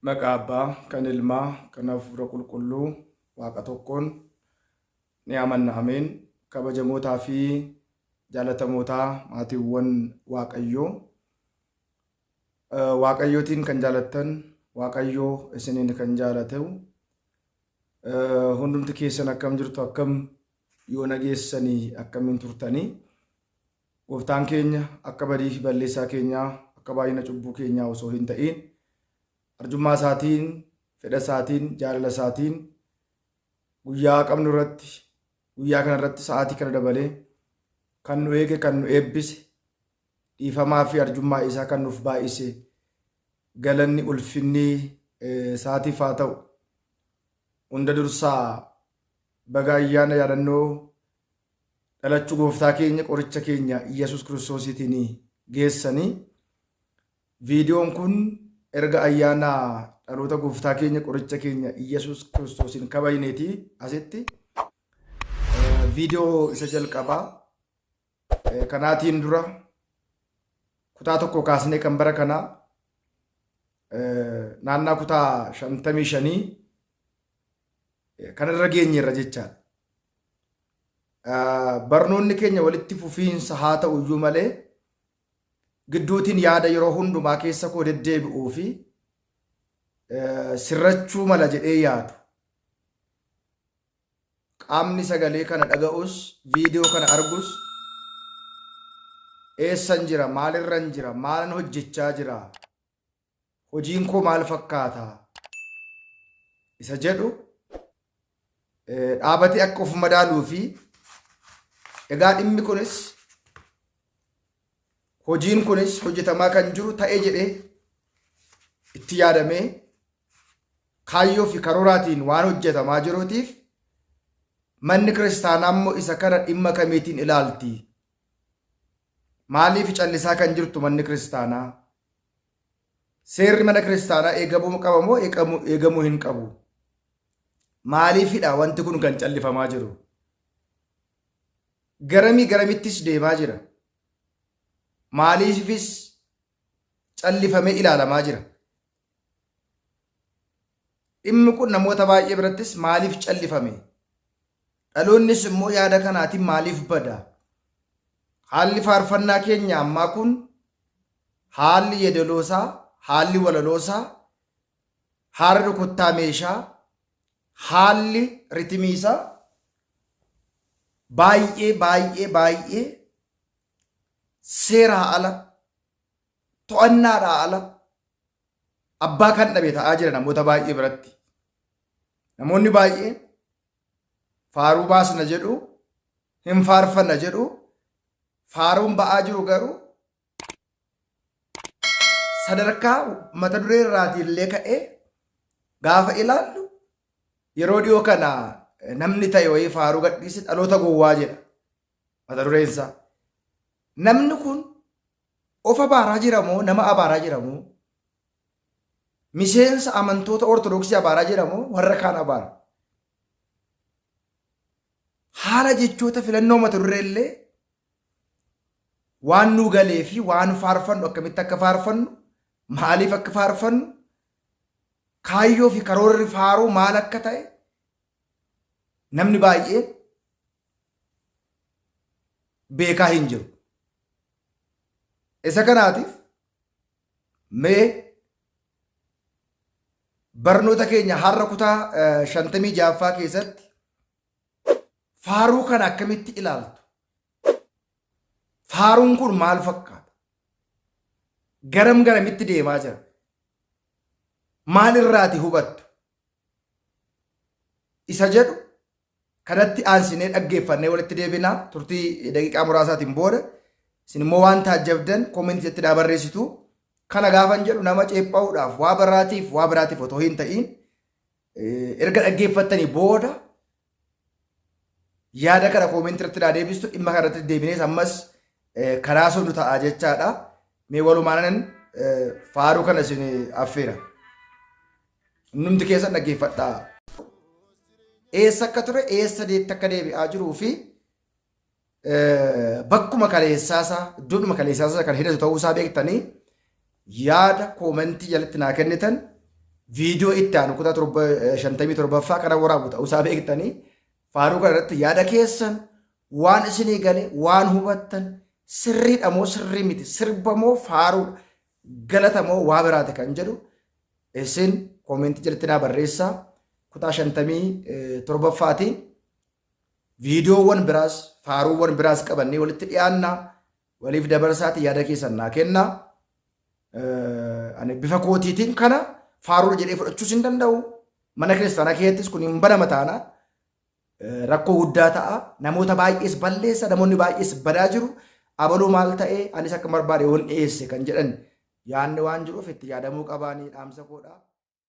Maqaa Abbaa, kan Ilmaa, kan Hafuura Qulqulluu, Waaqa tokkoon ni amanna. Ameen. Kabajamootaa fi jaalatamootaa maatiiwwan Waaqayyoo. Waaqayyootiin kan jaalattan, Waaqayyoo isiniin kan jaalateu. Hundumti keessan akkam jirtu akkam yoo nageessanii akkamiin turtanii? Gooftaan keenya akka badii fi balleessaa keenyaa, akka baay'ina cubbuu keenyaa osoo hin ta'iin, arjummaa isaatiin, fedha isaatiin, jaalala isaatiin guyyaa qabnu irratti, guyyaa kana irratti sa'aatii kana dabalee kan nu eege, kan nu eebbise, dhiifamaa fi arjummaa isaa kan nuuf baay'ise, galanni ulfinni isaatiif haa ta'u. Hunda dursaa baga ayyaana yaadannoo dhalachuu gooftaa keenya qoricha keenya Iyyasuus Kiristoosiitiin geessanii viidiyoon kun erga ayyaana dhaloota gooftaa keenya qoricha keenya Iyyasuus Kiristoosiin kabajneeti asitti viidiyoo isa jalqabaa kanaatiin dura kutaa tokko kaasnee kan bara kanaa naannaa kutaa 55 kanarra geenyeerra jechaadha. Barnoonni keenya walitti fufiinsa haa ta'u iyyuu malee gidduutiin yaada yeroo hundumaa keessa koo deddeebi'uu fi sirrachuu mala jedhee yaadu. Qaamni sagalee kana dhaga'us viidiyoo kana argus eessan jira maalirran jira maalan hojjechaa jira hojiin koo maal fakkaata isa jedhu dhaabatee akka of madaaluu fi egaa dhimmi kunis hojiin kunis hojjetamaa kan jiru ta'ee jedhee itti yaadamee kaayyoo fi karooraatiin waan hojjetamaa jiruutiif manni kiristaanaa immoo isa kana dhimma kamiitiin ilaalti? Maaliif callisaa kan jirtu manni kiristaanaa? Seerri mana kiristaanaa eegamuu qaba moo eegamuu hin qabu? Maaliifidha wanti kun kan callifamaa jiru? Garamii garamittis deemaa jira? Maaliifis callifamee ilaalamaa jira? Dhimmi kun namoota baay'ee birattis maaliif callifame? Dhaloonnis immoo yaada kanaatiin maaliif bada? Haalli faarfannaa keenya ammaa kun haalli yeedaloosaa, haalli walaloosaa, haalli rukuttaa meeshaa, haalli ritimiisaa baay'ee baay'ee baay'ee seeraa ala, to'annaadhaa ala abbaa kan dhabe ta'aa jira namoota baay'ee biratti. Namoonni baay'een faaruu baasna jedhu, hin faarfanna jedhu, faaruun ba'aa jiru garuu sadarkaa mata duree irraatii illee ka'ee gaafa ilaallu yeroo dhiyoo kana namni ta'e wayii faaruu gadhiise dhaloota gowwaa jedha mata dureen isaa. Namni kun of abaaraa jira moo nama abaaraa jira moo miseensa amantoota Ortodoksii abaaraa jira moo warra kaan abaara? Haala jechoota filannoo mata duree illee waan nuu galee fi waan faarfannu akkamitti akka faarfannu maaliif akka faarfannu kaayyoo fi karoorri faaruu maal akka ta'e namni baay'een beekaa hin jiru. Isa kanaatiif mee barnoota keenya har'a kutaa 56ffaa keessatti faaruu kana akkamitti ilaaltu? Faaruun kun maal fakkaata? Garam garamitti deemaa jira? Maal irraati hubattu? Isa jedhu kanatti aansinee dhaggeeffannee walitti deebina turtii daqiiqaa muraasaatiin booda isin immoo waan taajjabdan koomentii itti daa barreessitu kana gaafan jedhu nama ceepha'uudhaaf waa biraatiif waa biraatiif otoo hin ta'iin erga dhaggeeffattanii booda yaada kana koomentii irratti daa deebistu dhimma kana irratti deebinees ammas karaa sonnu ta'a jechaadha. Mee walumaanan faaruu kana isin affeera. Numti keessan dhaggeeffadhaa. Eessa akka ture eessa deetti akka deebi'aa jiruu fi bakkuma kaleessaasaa iddoodhuma kaleessaasaa kan hidhatu ta'uu isaa beektanii yaada koomentii jalatti naa kennitan Viidiyoo itti aanu kutaa 57ffaa kana waraabu ta'uusaa beektanii faaruu kana irratti yaada keessan waan isinii gale waan hubattan sirriidha moo sirrii miti sirba moo faaruudha galata moo waa biraati kan jedhu isin koomentii jalatti naa barreessaa kutaa 57ffaatiin viidiyoowwan biraas faaruuwwan biraas qabannee walitti dhiyaanna waliif dabarsaati yaada keessan naa kennaa. Ani bifa kootiitiin kana faaruudha jedhee fudhachuus hin danda'u. Mana kiristaanaa keessattis kun hin banama taana rakkoo guddaa ta'a. Namoota baay'ees balleessa, namoonni baay'ees badaa jiru. Abaluu maal ta'e anis akka barbaade yoon dhiyeesse kan jedhan yaadni waan jiruuf itti yaadamuu qabaanii dhaamsa koodha.